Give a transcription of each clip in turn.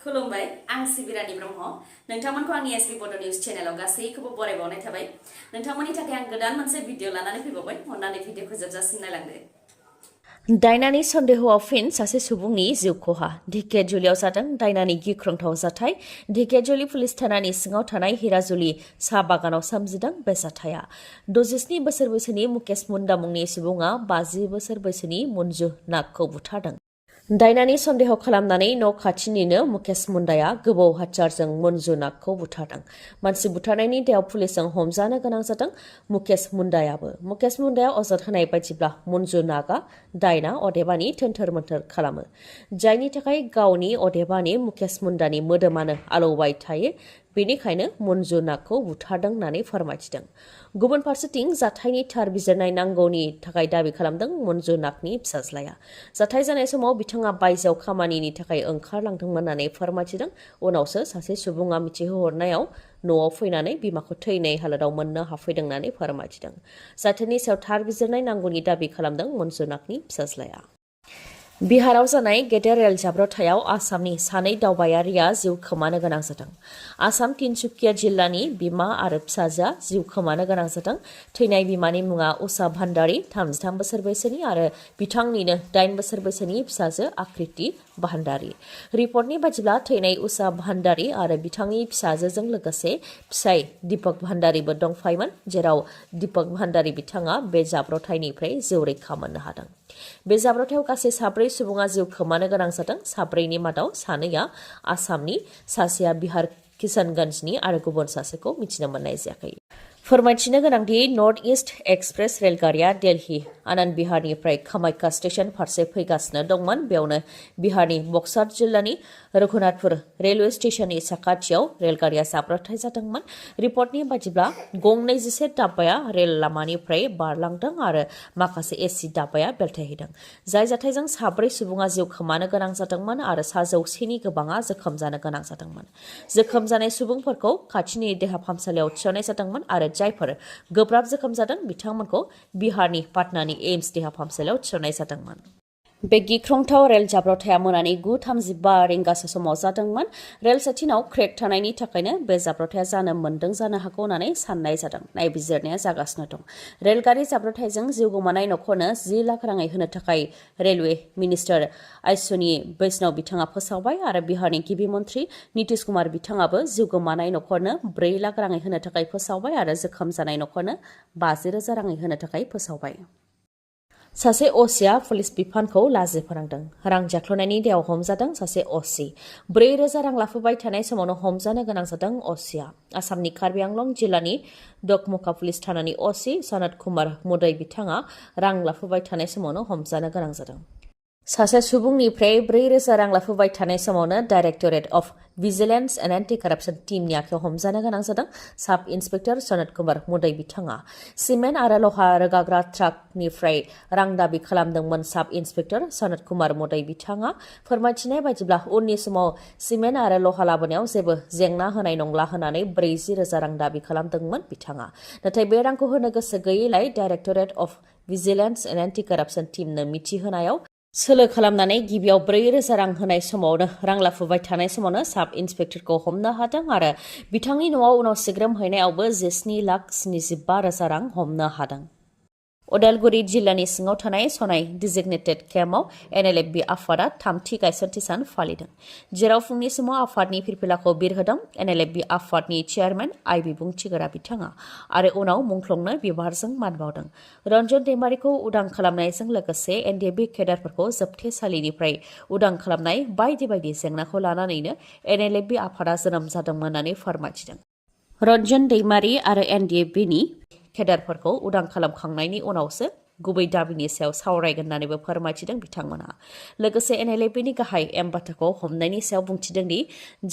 खुलुमबाय आं सिबिरानि ब्रह्म नोंथांमोनखौ आंनि एसबी बड' निउज चेनेलाव गासैखौबो बरायबावनाय थाबाय नोंथांमोननि थाखाय आं गोदान मोनसे भिडिअ लानानै फैबावबाय अन्नानै भिडिअखौ जोबजासिम नायलांदो दायनानि सन्देहआव फिन सासे सुबुंनि जिउ खहा ढेकियाजुलियाव जादों दायनानि गिख्रंथाव जाथाय ढेकियाजुलि पुलिस थानानि सिङाव थानाय हिराजुलि साहा बागानाव सोमजिदों बे जाथाया 67 बोसोर बैसोनि मुकेश मुन्डा मुंनि सुबुङा 50 बोसोर बैसोनि मन्जु नागखौ बुथारदों दायनानि सन्देह खालामनानै न' खाथिनिनो मुकेश मुन्डाया गोबौ हाथियारजों मन्जु नागखौ बुथारदों मानसि बुथारनायनि दायाव पुलिसजों हमजानो गोनां जादों मुकेश मुन्डाया अजद होनाय बायदिब्ला मन्जु नागा दायना अदेबानि थोन्थोर मोन्थोर खालामो जायनि थाखाय गावनि अदेबानि मुकेश मुन्डानि मोदोमानो आलौबाय थायो बेनिखायनो मन्जु नागखौ बुथारदों होननानै फोरमायथिदों गुबुन फारसेथिं जाथायनि थार बिजिरनाय नांगौनि थाखाय दाबि खालामदों मन्जु नागनि फिसाज्लाया जाथाय जानाय समाव बिथाङा बायजोआव खामानिनि थाखाय ओंखारलांदोंमोन होननानै फोरमायथिदों उनावसो सासे सुबुङा मिथिहोहरनायाव न'आव फैनानै बिमाखौ थैनाय हालोदाव मोननो हाफैदों होननानै फोरमायथिदों जाथायनि सायाव थार बिजिरनाय नांगौनि दाबि खालामदों मन्जु नागनि फिसाज्लाया बिहाराव जानाय गेदेर रेल जाब्रबथायाव आसामनि सानै दावबायारिया जिउ खोमानो गोनां जादों आसाम तिनसुकिया जिल्लानि बिमा आरो फिसाजोआ जिउ खोमानो गोनां जादों थैनाय बिमानि मुङा उषा भान्डारी 33 बोसोर बैसोनि आरो बिथांनिनो 8 बोसोर बैसोनि फिसाजो आकृति भान्डारी रिपर्टनि बायदिब्ला थैनाय उषा भान्डारी आरो बिथांनि फिसाजोजों लोगोसे फिसाय दीपक भान्डारीबो दंफायोमोन जेराव दीपक भान्डारी बिथाङा बे जाब्रबथायनिफ्राय जिउ रैखा मोननो हादों बे जाब्रबथायाव गासै 4 सुबुङा जिउ खोमानो गोनां जादों 4नि मादाव 2 आसामनि सासेया बिहार किशनगंजनि आरो गुबुन सासेखौ मिथिनो मोननाय जायाखै फोरमायथिनो गोनांदि नर्थ इस्ट एक्सप्रेस रेलगारिया दिल्ली आनन्द बिहारनिफ्राय कामाख्या स्टेशन फारसे फैगासिनो दंमोन बेयावनो बिहारनि बक्सार जिल्लानि रघुनाथपुर रेलवे स्टेशननि साखाथियाव रेलगारिया जाब्रबथाय जादोंमोन रिपर्टनि बायदिब्ला गंनै 11 दाब्बाया रेल लामानिफ्राय बारलांदों आरो माखासे एसि दाब्बाया बेलथायहैदों जाय जाथायजों 4 सुबुङा जिउ खोमानो गोनां जादोंमोन आरो 100नि गोबाङा जोखोम जानो गोनां जादोंमोन जोखोम जानाय सुबुंफोरखौ खाथिनि देहा फाहामसालियाव थिसननाय जादोंमोन आरो जायफोर गोब्राब जोखोम जादों बिथांमोनखौ बिहारनि पाटनानि एम्स देहा फाहामसालियाव थिसननाय जादोंमोन बे गिख्रंथाव रेल जाब्रबथाया मोनानि 9:35 रिंगासो समाव जादोंमोन रेल सेटिनाव क्रेक थानायनि थाखायनो बे जाब्रबथाया जानो मोन्दों जानो हागौ होननानै साननाय जादों नायबिजिरनाया जागासिनो दं रेलगारि जाब्रबथायजों जिउ गोमानाय न'खरनो 10 लाख राङै होनो थाखाय रेलवे मिनिस्टार आश्विनी वैष्णव बिथाङा फोसावबाय आरो बिहारनि गिबि मन्थ्रि नीतीश कुमार बिथाङाबो जिउ गोमानाय न'खरनो 4 लाख राङै होनो थाखाय फोसावबाय आरो जोखोम जानाय न'खरनो 50,000 राङै होनो थाखाय फोसावबाय सासे असिया पुलिस बिफानखौ लाजि फोनांदों रां जाख्ल'नायनि दायाव हमजादों सासे असि 4,000 रां लाफुबाय थानाय समावनो हमजानो गोनां जादों असिया आसामनि कार्बि आंलं जिल्लानि दकमुका पुलिस थानानि असि सनत कुमार मुदै बिथाङा रां लाफुबाय थानाय समावनो हमजानो गोनां जादों सासे सुबुंनिफ्राय 4,000 रां लाफुबाय थानाय समावनो directorate of vigilance and anti कराप्सन टीमनि आखायाव हमजानो गोनां जादों साब इन्सपेक्टर सनत कुमार मुदै बिथाङा सिमेन्ट आरो लहा रोगाग्रा ट्राकनिफ्राय रां दाबि खालामदोंमोन साब इन्सपेक्टर सनत कुमार मुदै बिथाङा फोरमायथिनाय बायदिब्ला उननि समाव सिमेन्ट आरो लहा लाबोनायाव जेबो जेंना होनाय नंला होननानै 40,000 रां दाबि खालामदोंमोन बिथाङा नाथाय बे रांखौ होनो गोसो गैयैलाय directorate of vigilance and anti कराप्सन टीमनो मिथिहोनायाव सोलो खालामनानै गिबियाव 4,000 रां होनाय समावनो रां लाफुबाय थानाय समावनो साब इन्सपेक्टरखौ हमनो हादों आरो बिथांनि न'आव उनाव सिग्रोमहैनायावबो 17,75,000 रां हमनो हादों उदालगुरि जिल्लानि सिङाव थानाय सनाय डिजिगनेटेड केम्पआव एनएलएफबि आफादा 3थि गायसनथि सान फालिदों जेराव फुंनि समाव आफादनि फिरफिलाखौ बिरहोदों एनएलएफबि आफादनि चेयारमेन आइ बिबुंथिगोरा बिथाङा आरो उनाव मुंख्लंनो बिबारजों मान बावदों रन्जन दैमारिखौ उदां खालामनायजों लोगोसे एनडिएफबि केडारफोरखौ जोबथेसालिनिफ्राय उदां खालामनाय बायदि बायदि जेंनाखौ लानानैनो एनएलएफबि आफादा जोनोम जादोंमोन होननानै फोरमायथिदों रन्जन दैमारि आरो एनडिएफबिनि केडारफोरखौ उदां खालामखांनायनि उनावसो गुबै दाबिनि सायाव सावरायगोन होननानैबो फोरमायथिदों बिथांमोना लोगोसे एनएलएफबिनि गाहाय एमबाथाखौ हमनायनि सायाव बुंथिदों दि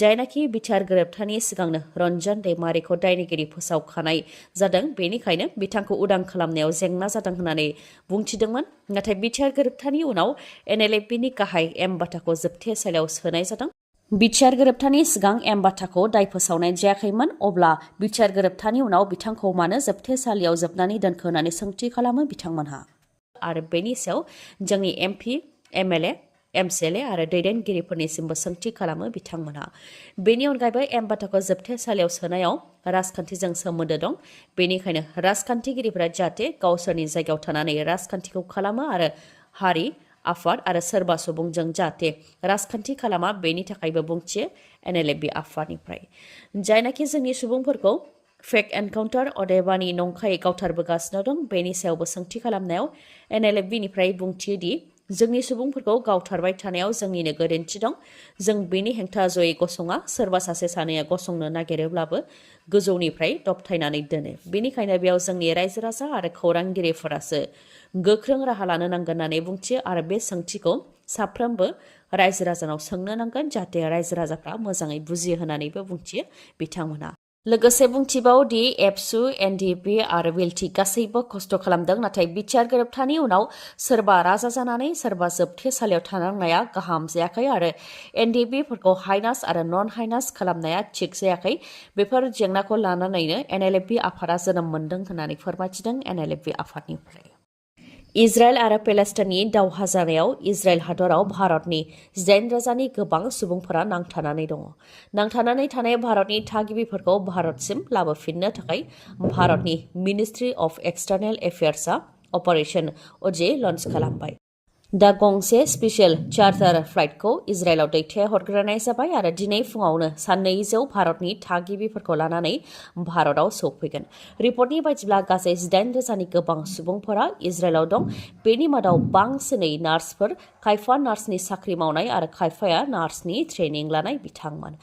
जायनाखि बिटिआर गोरोबथानि सिगांनो रन्जन दैमारिखौ दायनिगिरि फोसावखानाय जादों बेनिखायनो बिथांखौ उदां खालामनायाव जेंना जादों होननानै बुंथिदोंमोन नाथाय बिटिआर गोरोबथानि उनाव एनएलएफबिनि गाहाय एमबाथाखौ जोबथेसालियाव सोनाय जादों बिटिआर गोरोबथानि सिगां एमबाथाखौ दाय फोसावनाय जायाखैमोन अब्ला बिटिआर गोरोबथानि उनाव बिथांखौ मानो जोबथेसालियाव जोबनानै दोनखो होननानै सोंथि खालामो बिथांमोनहा आरो बेनि सायाव जोंनि एमपि एमएलए MCLA आरो दैदेनगिरिफोरनिसिमबो सोंथि खालामो बिथांमोनहा। बेनि अनगायैबो एम बाटाखौ जोबथेसालियाव सोनायाव राजखान्थिजों सोमोन्दो दं। बेनिखायनो राजखान्थिगिरिफोरा जाहाथे गावसोरनि जायगायाव थानानै राजखान्थिखौ खालामो आरो हारि आफाद आरो सोरबा सुबुंजों जाहाथे राजखान्थि खालामा बेनि थाखायबो बुंथियो NLFB आफादनिफ्राय। जायनाखि जोंनि सुबुंफोरखौ फेक एनकाउन्टार अदेबानि नंखायै गावथारबोगासिनो दं बेनि सायावबो सोंथि खालामनायाव NLFBनिफ्राय बुंथियो दि जोंनि सुबुंफोरखौ गावथारबाय थानायाव जोंनिनो गोरोन्थि दं। जों बेनि हेंथा जयै गसङा। सोरबा सासे सानैया गसंनो नागिरोब्लाबो गोजौनिफ्राय दबथायनानै दोनो। बेनिखायनो बेयाव जोंनि रायजो राजा आरो खौरांगिरिफोरासो गोख्रों राहा लानो नांगोन होननानै बुंथियो आरो बे सोंथिखौ साफ्रोमबो रायजो राजानाव सोंनो नांगोन जाहाथे रायजो राजाफ्रा मोजाङै बुजियो होननानैबो बुंथियो बिथांमोनहा। लोगोसे बुंथिबाव दि एबसु NDP आरो विल्टि गासैबो खस्थ' खालामदों, नाथाय बिटिआर गोरोबथानि उनाव सोरबा राजा जानानै सोरबा जोबथेसालियाव थानांनाया गाहाम जायाखै आरो NDPफोरखौ हाइनास आरो नन हाइनास खालामनाया थिग जायाखै। बेफोर जेंनाखौ लानानैनो NLFB आफादा जोनोम मोन्दों होननानै फोरमायथिदों NLFB आफादनिफ्राय। इजराइल आरो पेलेस्टाइननि दावहा जानायाव इजराइल हादराव भारतनि 8,000नि गोबां सुबुंफोरा नांथानानै दङ। नांथानानै थानाय भारतनि थागिबिफोरखौ भारतसिम लाबोफिननो थाखाय भारतनि मिनिस्ट्रि अफ एक्सटार्नेल एफेयार्सआ अपारेशन अजे लन्च खालामबाय। दा गंसे स्पेशल चार्टार फ्लाइटखौ इजराइलाव दैथायहरग्रोनाय जाबाय आरो दिनै फुङावनो 200 भारतनि थागिबिफोरखौ लानानै भारताव सौफैगोन। रिपर्टनि बायदिब्ला गासै 8,000नि गोबां सुबुंफोरा इजराइलाव दं। बेनि मादाव बांसिनै नार्सफोर, खायफा नार्सनि साख्रि मावनाय आरो खायफाया नार्सनि ट्रेनिं लानाय बिथांमोन।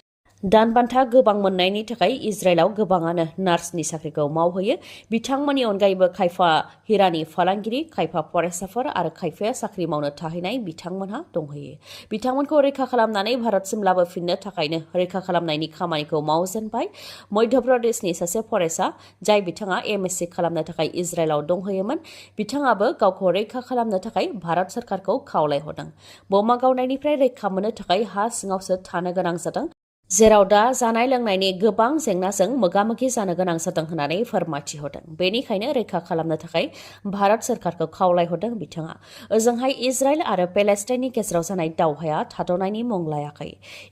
दानबान्था गोबां मोननायनि थाखाय इजराइलाव गोबाङानो नार्सनि साख्रिखौ मावहैयो। बिथांमोननि अनगायैबो खायफा हिरानि फालांगिरि, खायफा फरायसाफोर आरो खायफाया साख्रि मावनो थाहैनाय बिथांमोनहा दंहैयो। बिथांमोनखौ रैखा खालामनानै भारतसिम लाबोफिननो थाखायनो रैखा खालामनायनि खामानिखौ मावजेनबाय मध्य प्रदेशनि सासे फरायसा, जाय बिथाङा MSc खालामनो थाखाय इजराइलाव दंहैयोमोन। बिथाङाबो गावखौ रैखा खालामनो थाखाय भारत सरकारखौ खावलायहरदों। बमा गावनायनिफ्राय रैखा मोननो थाखाय हा सिङावसो थानो गोनां जादों, जेराव दा जानाय लोंनायनि गोबां जेंनाजों मोगा-मोगि जानो गोनां जादों होननानै फोरमायथिहरदों। बेनिखायनो रैखा खालामनो थाखाय भारत सरकारखौ खावलायहरदों बिथाङा। ओजोंहाय इजराइल आरो पेलेस्टाइननि गेजेराव जानाय दावहाया थाद'नायनि मुं लायाखै।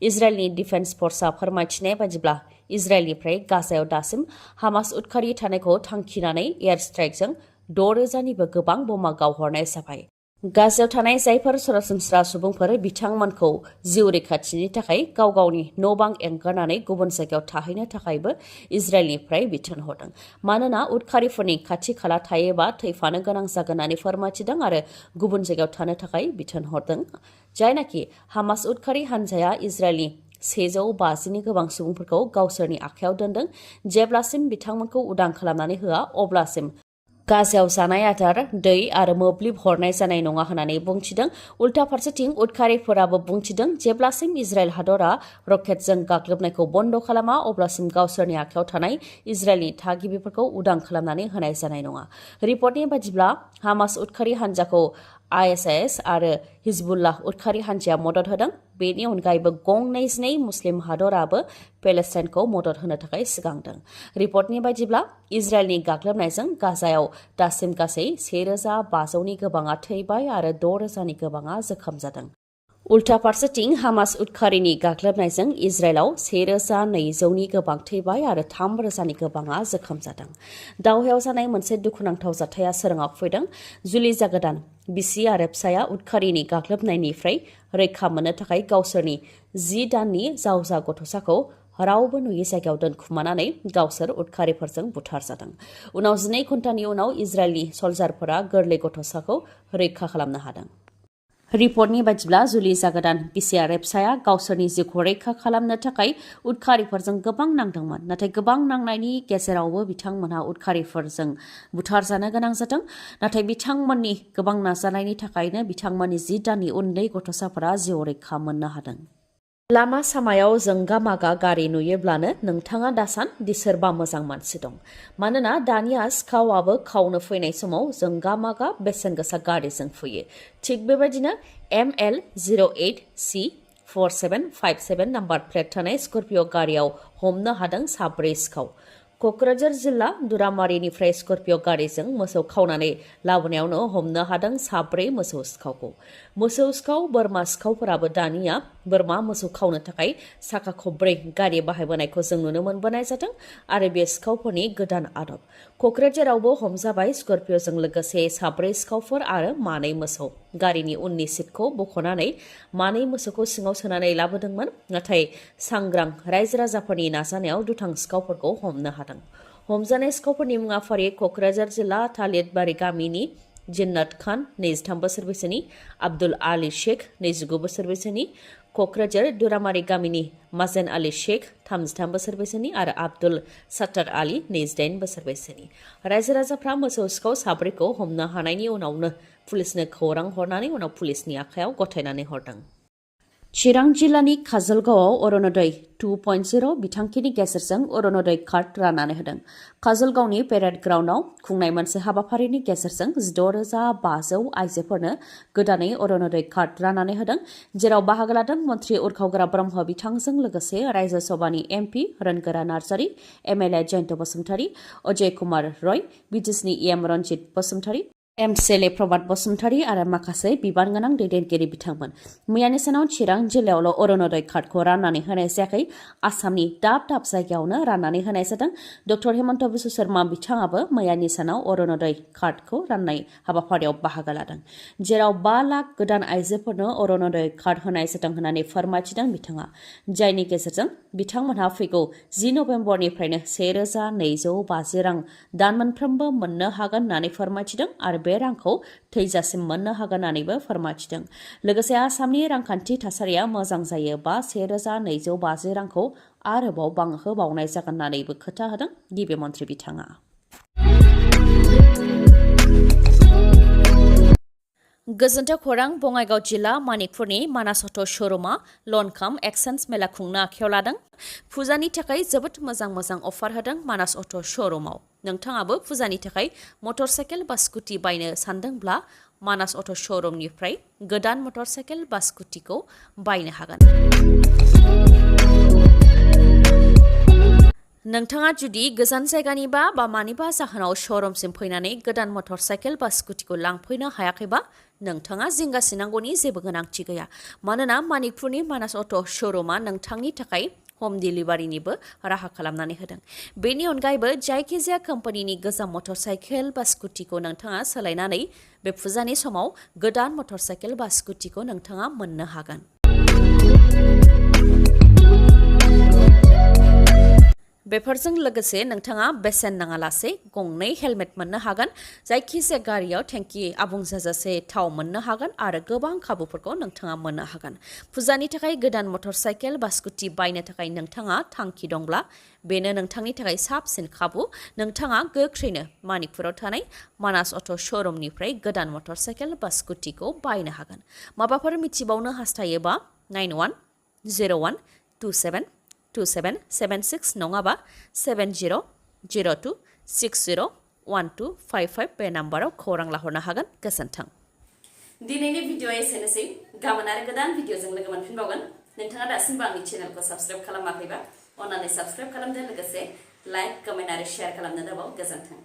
इजराइलनि डिफेन्स फर्सआ फोरमायथिनाय बायदिब्ला इजराइलनिफ्राय गाजायाव दासिम हामास उदखारि थानायखौ थांखिनानै एयार स्ट्राइकजों 6,000निबो गोबां बमा गावहरनाय जाबाय। गाजायाव थानाय जायफोर सरासनस्रा सुबुंफोर बिथांमोनखौ जिउ रैखाथिनि थाखाय गाव गावनि न'-बां एंगारनानै गुबुन जायगायाव थाहैनो थाखायबो इजराइलनिफ्राय बिथोन हरदों। मानोना उदखारिफोरनि खाथि खाला थायोबा थैफानो गोनां जागोन होननानै फोरमायथिदों आरो गुबुन जायगायाव थानो थाखाय बिथोन हरदों। जायनाखि हामास उदखारि हान्जाया इजराइलनि 150नि गोबां सुबुंफोरखौ गावसोरनि आखायाव दोनदों। जेब्लासिम बिथांमोनखौ उदां खालामनानै होआ अब्लासिम गाजायाव जानाय आदार, दै आरो मोब्लिब हरनाय जानाय नङा होननानै बुंथिदों। उल्था फारसेथिं उदखारिफोराबो बुंथिदों जेब्लासिम इजराइल हादरा रकेटजों गाग्लोबनायखौ बन्द खालामा अब्लासिम गावसोरनि आखायाव थानाय इजराइलनि थागिबिफोरखौ उदां खालामनानै होनाय जानाय नङा। रिपर्टनि बायदिब्ला हामास उदखारि हान्जाखौ ISIS आरो हिजबुल्लाह उदखारि हान्जाया मदद होदों। बेनि अनगायैबो गं 22 मुस्लिम हादराबो पेलेस्टाइनखौ मदद होनो थाखाय सिगांदों। रिपर्टनि बायदिब्ला इजराइलनि गाग्लोबनायजों गाजायाव दासिम गासै 1,500नि गोबाङा थैबाय आरो 6,000नि गोबाङा जोखोम जादों। उल्था फारसेथिं हामास उदखारिनि गाग्लोबनायजों इजराइलाव 1,200नि गोबां थैबाय आरो 3,000नि गोबाङा जोखोम जादों। दावहायाव जानाय मोनसे दुखुनांथाव जाथाया सोराङाव फैदों। जुलि जागोदान बिसि आरो फिसाया उदखारिनि गाग्लोबनायनिफ्राय रैखा मोननो थाखाय गावसोरनि 10 दाननि जावजा गथ'साखौ रावबो नुयै जायगायाव दोनखुमानानै गावसोर उदखारिफोरजों बुथारजादों। उनाव 12 घन्टानि उनाव इजराइलनि सलजारफोरा गोरलै गथ'साखौ रैखा खालामनो हादों। रिपर्टनि बायदिब्ला जुलि जागोदान बिसि आरो फिसाया गावसोरनि जिउखौ रैखा खालामनो थाखाय उदखारिफोरजों गोबां नांदोंमोन, नाथाय गोबां नांनायनि गेजेरावबो बिथांमोनहा उदखारिफोरजों बुथारजानो गोनां जादों। नाथाय बिथांमोननि गोबां नाजानायनि थाखायनो बिथांमोननि 10 दाननि उन्दै गथ'साफोरा जिउ रैखा मोननो हादों। लामा सामायाव जोंगा मागा गारि नुयोब्लानो नोंथाङा दासान दि सोरबा मोजां मानसि दं। मानोना दानिया सिखावाबो खावनो फैनाय समाव जोंगा मागा बेसेन गोसा गारिजों फैयो। थिग बेबायदिनो ML08C4757 नाम्बार प्लेट थानाय स्कर्पिय' गारियाव हमनो हादों 7 सिखाव। क'क्राझार जिल्ला दुरामारिनिफ्राय स्कर्पिय' गारिजों मोसौ खावनानै लाबोनायावनो हमनो हादों 4 मोसौ सिखावखौ। मोसौ सिखाव बोरमा सिखावफोराबो दानिया बोरमा मोसौ खावनो थाखाय साखा खब्रै गारि बाहायबोनायखौ जों नुनो मोनबोनाय जादों आरो बे सिखावफोरनि गोदान आदब। क'क्राझारावबो हमजाबाय स्कर्पिय'जों लोगोसे 4 सिखावफोर आरो 2 मोसौ। गारिनि उननि सिटखौ बख'नानै 2 मोसौखौ सिङाव सोनानै लाबोदोंमोन, नाथाय सांग्रां रायजो राजाफोरनि नाजानायाव दुथां सिखावफोरखौ हमनो हादों। हमजानाय सिखावफोरनि मुङा फारि क'क्राझार जिल्ला थालिरबारि गामिनि जिन्नात खान 23 बोसोर बैसोनि, आब्दुल आली शेख 29 बोसोर बैसोनि, क'क्राझार दुरामारि गामिनि माजेन आली शेख 33 बोसोर बैसोनि आरो आब्दुल सत्तार आली 28 बोसोर बैसोनि। रायजो राजाफ्रा मोसौ सिखाव 4खौ हमनो हानायनि उनावनो पुलिसनो खौरां हरनानै उनाव पुलिसनि आखायाव गथायनानै हरदों। चिरां जिल्लानि काजलगावआव अरुणोदय 2.0 बिथांखिनि गेजेरजों अरुणोदय कार्ड राननानै होदों। काजलगावनि पेरेड ग्राउन्डआव खुंनाय मोनसे हाबाफारिनि गेजेरजों 16,500 आइजोफोरनो गोदानै अरुणोदय कार्ड राननानै होदों, जेराव बाहागो लादों मन्त्रि उरखावग्रा ब्रह्म बिथांजों लोगोसे रायजो सभानि MP रोनगोरा नार्जारी, MLA जयन्त बसुमतारी, अजय कुमार रय, बिटिसिनि EM रन्जित बसुमतारी, MCLA प्रभात बसुमतारी आरो माखासे बिबान गोनां दैदेनगिरि बिथांमोन। मैयानि सानाव चिरां जिल्लायावल' अरुणोदय कार्डखौ राननानै होनाय जायाखै, आसामनि दाब दाब जायगायावनो राननानै होनाय जादों। डक्टर हेमन्त बिश्व शर्मा बिथाङाबो मैयानि सानाव अरुणोदय कार्डखौ राननाय हाबाफारियाव बाहागो लादों, जेराव 5 लाख गोदान आइजोफोरनो अरुणोदय कार्ड होनाय जादों होननानै फोरमायथिदों बिथाङा, जायनि गेजेरजों बिथांमोनहा फैगौ 10 नभेम्बरनिफ्रायनो 1,250 रां दान मोनफ्रोमबो मोननो हागोन होननानै फोरमायथिदों आरो बे रांखौ थैजासिम मोननो हागोन होननानैबो फोरमायथिदों। लोगोसे आसामनि रांखान्थि थासारिया मोजां जायोबा 1,250 रांखौ आरोबाव बांहोबावनाय जागोन होननानैबो खोथा होदों गिबि मन्त्रि बिथाङा। गोजोन्थों खौरां बङाइगाव जिल्ला मानिकपुरनि मानास अट' श'रुमा लन काम एक्सचेन्ज मेला खुंनो आखायाव लादों। फुजानि थाखाय जोबोद मोजां अफार होदों मानास अट' श'रुमाव। नोंथाङाबो फुजानि थाखाय मटर साइकेल बा स्कुटि बायनो सानदोंब्ला मानास अट' श'रुमनिफ्राय गोदान मटर साइकेल बा स्कुटिखौ बायनो हागोन। नोंथाङा जुदि गोजान जायगानिबा बा मानिबा जाहोनाव श'रुमसिम फैनानै गोदान मटर साइकेल बा स्कुटिखौ लांफैनो हायाखैबा नोंथाङा जिंगासिनांगौनि जेबो गोनांथि गैया, मानोना मानिकपुरनि मानास अट' श'रुमा नोंथांनि थाखाय हम डिलिभारिनिबो राहा खालामनानै होदों। बेनि अनगायैबो जायखिजाया कम्पानिनि गोजाम मटर साइकेल बा स्कुटिखौ नोंथाङा सोलायनानै बे फुजानि समाव गोदान मटर साइकेल बा स्कुटिखौ नोंथाङा मोननो हागोन। बेफोरजों लोगोसे नोंथाङा बेसेन नाङालासे 2 हेलमेट मोननो हागोन, जायखिजाया गारियाव टेंकि आबुं जाजासे थाव मोननो हागोन आरो गोबां खाबुफोरखौ नोंथाङा मोननो हागोन। फुजानि थाखाय गोदान मटर साइकेल बा स्कुटि बायनो थाखाय नोंथाङा थांखि दंब्ला बेनो नोंथांनि थाखाय साबसिन खाबु। नोंथाङा गोख्रैनो मानिकपुराव थानाय मानास अट' श'रुमनिफ्राय गोदान मटर साइकेल बा स्कुटिखौ बायनो हागोन। माबाफोर मिथिबावनो हास्थायोबा 9101272776 नङाबा 7002601255 बे नाम्बाराव खौरां लाहरनो हागोन। गोजोन्थों। दिनैनि भिडिअ'आ एसेनोसै। गाबोन आरो गोदान भिडिअ'जों लोगो मोनफिनबावगोन। नोंथाङा दासिमबो आंनि चेनेलखौ साबस्क्राइब खालामाखैबा अन्नानै साबस्क्राइब खालामदो, लोगोसे लाइक, कमेन्ट आरो शेयार खालामनो दाबाव। गोजोन्थों।